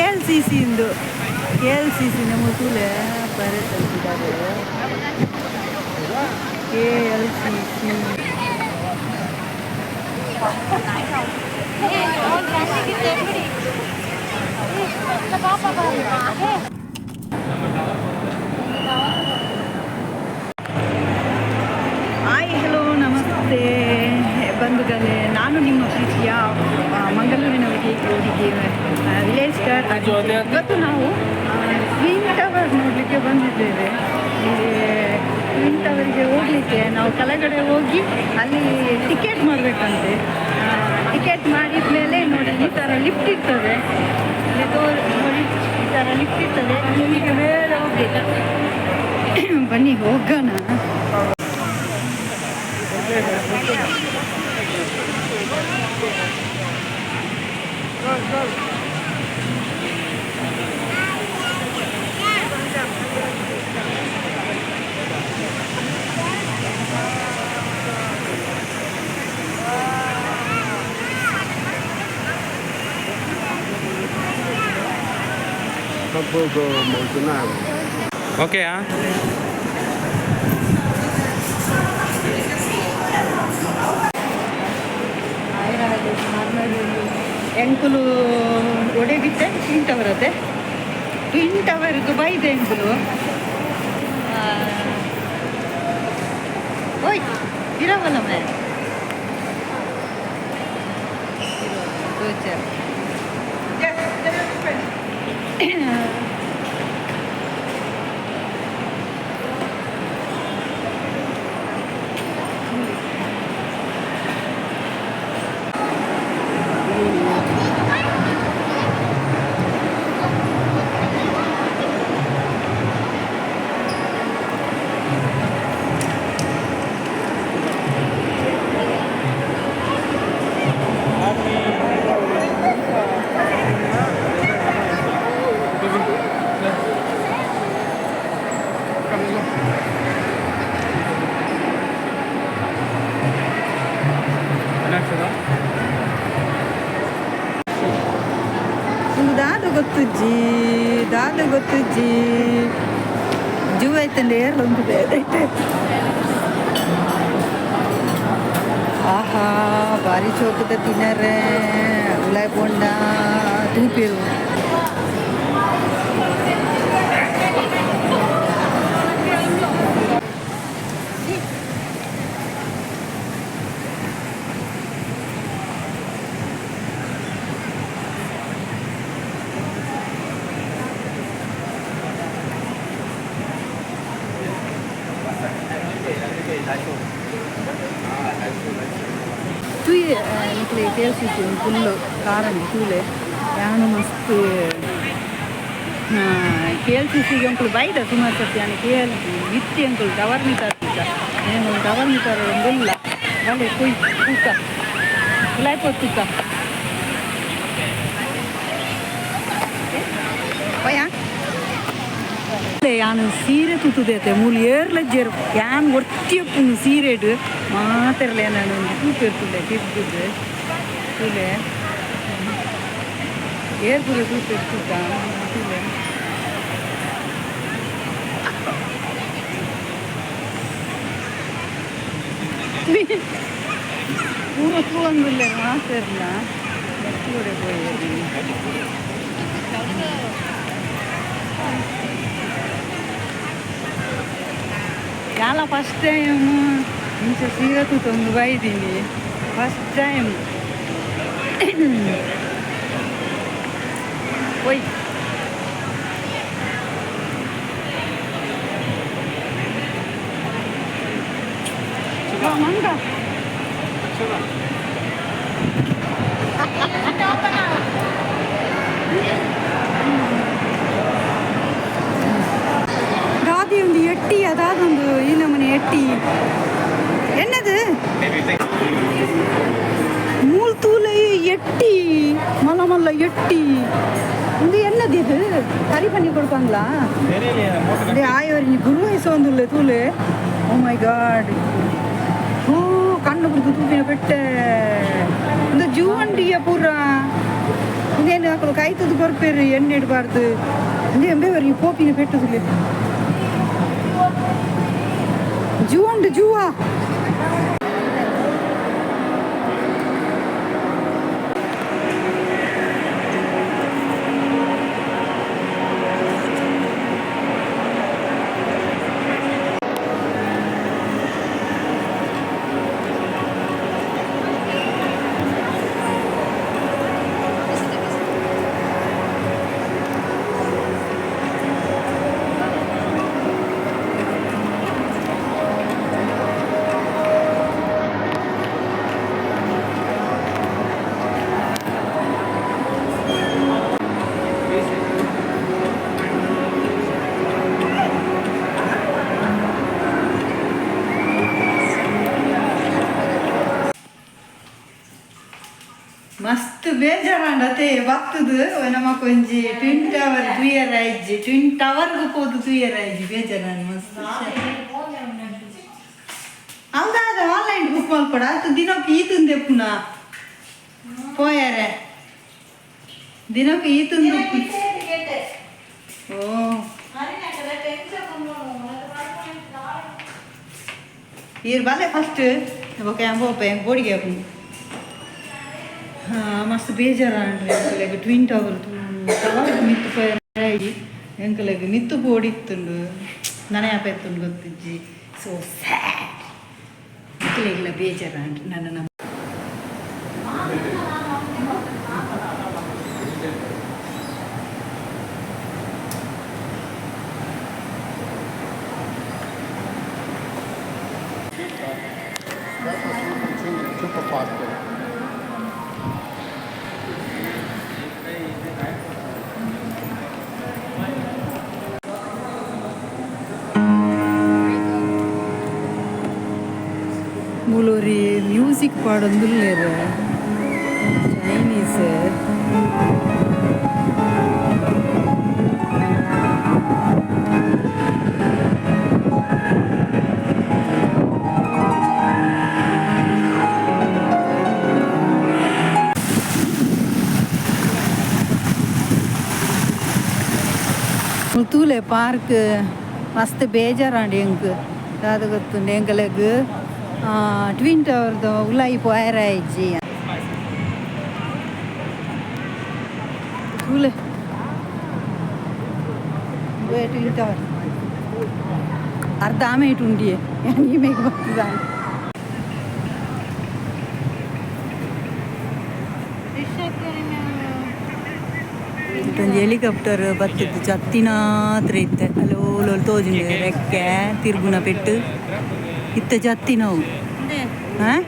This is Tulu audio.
KLCC ಇಂದು KLCC ನಮ್ಮ ತೂಲೆ ಬರೆತಂತಿದ್ದಾರೆ KLCC. Hi hello ನಮಸ್ತೆ ಬಂಧುಗಳೇ, ನಾನು ನಿಮ್ಮ ಪ್ರೀತಿಯ ಮಂಗಳೂರಿನ ಹುಡುಗಿ ವಿಲೇಜ್ ಸ್ಟಾರ್. ಇವತ್ತು ನಾವು ಟ್ವಿನ್ ಟವರ್ ನೋಡಲಿಕ್ಕೆ ಬಂದಿದ್ದೇವೆ. ಇಲ್ಲಿ ಟ್ವಿನ್ ಟವರಿಗೆ ಹೋಗಲಿಕ್ಕೆ ನಾವು ಕೆಳಗಡೆ ಹೋಗಿ ಅಲ್ಲಿ ಟಿಕೆಟ್ ಮಾಡಬೇಕಂತೆ. ಟಿಕೆಟ್ ಮಾಡಿದ ಮೇಲೆ ನೋಡಿ ಈ ಥರ ಲಿಫ್ಟ್ ಇರ್ತದೆ. ಇಲ್ಲಿ ನೋಡಿ, ಈ ಥರ ಲಿಫ್ಟ್ ಇರ್ತದೆ. ಹೀಗೆ ಮೇಲೆ ಹೋಗ್ಬೇಕು. ಬನ್ನಿ ಹೋಗೋಣ. ಓಕೆ. ಎಂಕುಲು ಒಡೆಗಿತ್ತೆ ಟ್ವಿನ್ ಟವರ್ ಅದೇ ಟ್ವಿನ್ ಟವರ್ಗೆ ಬೈದೆ ಎಂಕುಲು. ಓಯ್ ಇರವಲ್ಲ ಮೇ ಗೋಚರ್. ಒಂದು ದಾದ ಗೊತ್ತುಜ್ಜಿ, ದಾದ ಗೊತ್ತುಜ್ಜಿ. ಜೂ ಐತಂಡೆ ಏರ್ಲ ಒಂದು ಐತೆ. ಆಹಾ, ಭಾರಿ ಚೋಕದ ತಿನ್ನರೆ ಉಲಾಯ್ ಬೋಂಡ ತೂಪಿರು. ತೂಯೆ ನಿಕ್ಲೆ ಕೆಎಲ್ಸಿಸಿ ಫುಲ್ಲು ಕಾರಣ ತೂಲೆ. ಯಾನು ಮಸ್ತ್ ಕೆಎಲ್ಸಿಸಿಗೆ ಅಂಕುಲು ಬೈದ ಸುಮಾರು ಸರ್ತಿ. ಯಾನು ಕೆ ಎಲ್ ಮಿತ್ತಿ ಅಂಕುಲು ಟವರ್ ಮೀತಾರ, ಏನು ಟವರ್ ಮೀತಾರ ಒಂದುಲ್ಲ. ಬಲೆ ಕುಯ್ ತೂಕ ಉಲಾಯ್ ತೂಕ ಪಯ. ಯಾನು ಸೀರೆ ತೂತುದೈತೆ ಮೂಲು ಏರ್ಲಜ್ಜೆರ್. ಯಾನ್ ಒರ್ತಿಯಪ್ಪುನು ಸೀರೆಡ್ ಮಾತೆರ್ಲೆ. ನಾನು ಒಂದು ತೂಪೆರ್ತುಲ್ಲೆ ತಿರ್ಗುದು ತೂಲೆ. ಏರ್ ಪೂರ ತೂಪೆರ್ತುಕ ತೂಲೆ. ಪೂರ ತೂವೊಂದುಲ್ಲೆ ಮಾತೆರ್ಲ. ಮೆತ್ತೂಡೆ ಪೋಯೆರ್. ಯಾಲ ಫಸ್ಟ್ ಟೈಮ್ ಇಂಚ ಸೀರೆ ತೂತೊಂದು ಬೈದೀನಿ, ಫಸ್ಟ್ ಟೈಮ್. ಓಯ್ ಮಂಗ. ದಾದಿ ಒಂದು ಎಟ್ಟಿ ಅದಾದೊಂದು ಈ ನಮೂನೆ ಎಟ್ಟಿ என்னது ಮೂಲ್ ತೂಲೆ ಎಟ್ಟಿ ಮಲ್ಲ ಮಲ್ಲ ಎಟ್ಟಿ. இது என்னது? இது கறி பண்ணி கொடுப்பாங்களா? ஆயவர் குரு வயசு தூளு. ஓ my God, ஓ கண்ணு கொடுத்து தூக்கின பெட்ட. இந்த ஜூவண்டிய பூரா. இது ಇಂದೇನು ಅಕುಲು ಕಾಯ್ತದ ಕೊರ್ಪೇರು ಎಣ್ಣೆ ಇಡಬಾರ್ದು ಇಂದೇ ಎಂಬೆ ಈ ಪೋಪಿನ ಪೆಟ್ಟುದಿಲ್ಲ ಜೂ ಉಂಡು ಜೂವಾ. ಮಸ್ತ್ ಬೇಜಾರಾಂಡತೆ ಬತ್ತದು ನಮ್ಮ ಕೊಂಜಿ ಟ್ವಿನ್ ಟವರ್ ತುಯರ್ ಆಯ್ಜಿ ಟ್ವಿನ್ ಟವರ್ಗೆ ಪೋದು ತುಯರ್ ಆಯ್ಜಿ ಬೇಜಾರಾಂಡ್ ಮಸ್ತ್. ಹೌದಾದ ಆನ್ಲೈನ್ ಬುಕ್ ಮಲ್ಪಡ ಆತು ದಿನಕ್ಕೆ ಈತುಂದೆ ಪುನಃ ಪೋಯಾರೆ ದಿನಕ್ಕೆ ಈತುಂದು. ಓ ಈರ್ ಬಲ್ಲೆ ಫಸ್ಟ್ ಬೊಕ ಯಾಂಬ ಬೋಡಿಗೆ. ಮಸ್ತ್ ಬೇಜಾರಾಂಡ್ರಿ ಎಂಕಲೆಗ್ ಟ್ವಿನ್ ಟವರ್ ಟವರ್ ಮಿತ್ತು ಪೋಯರೆ ಎಂಕಲೆಗ್ ಮಿತ್ತು ಪೋಡಿತ್ತುಂಡು ನನ ಯಾಪೆತ್ತುಂಡು ಗೊತ್ತಿಜ್ಜಿ. ಸೊ ಸ್ಯಾಡ್. ಎಂಕಲೆಗ್ಲ ಬೇಜಾರಾಂಡ್ರಿ ನನ್ನ ನಮ್ಮ. Super fast. ಮೂಲೂರಿ ಮ್ಯೂಸಿಕ್ ಪಾಡೊಂದುಲ್ಲೆರ್ ಚೈನೀಸ್. ತೂಲೆ ಪಾರ್ಕ್ ಮಸ್ತ್ ಬೇಜಾರಾಂಡ್ ಎಂಕ್ ದಾದ ಗೊತ್ತುಂಡು ಎಂಕಲೆಗ್ ಟ್ವಿನ್ ಟವರ್ದ ಉಲಾಯಿ ಪೋಯೆರೆ ಆಯಿಜಿ. ತೂಲೆ ಟ್ವಿನ್ ಟವರ್ ಅರ್ಧ ಆಮೇಟ್ ಉಂಡಿಯೆ ಯಾನ್ ಈಮೇಗ್ ಬತ್ತುದಾನೆ. ಒಂಜಿ ಹೆಲಿಕಾಪ್ಟರ್ ಬತ್ತುದು ಜತ್ತಿನಾತ್ರ ಇತ್ತೆ ಅಲ್ಲೋಲು ತೋಜುಂಡು ರೆಕ್ಕೆ ತಿರ್ಗುನ ಪೆಟ್ಟು ಇತ್ತೆ ಜತ್ತಿನವು. ಹಾಂ.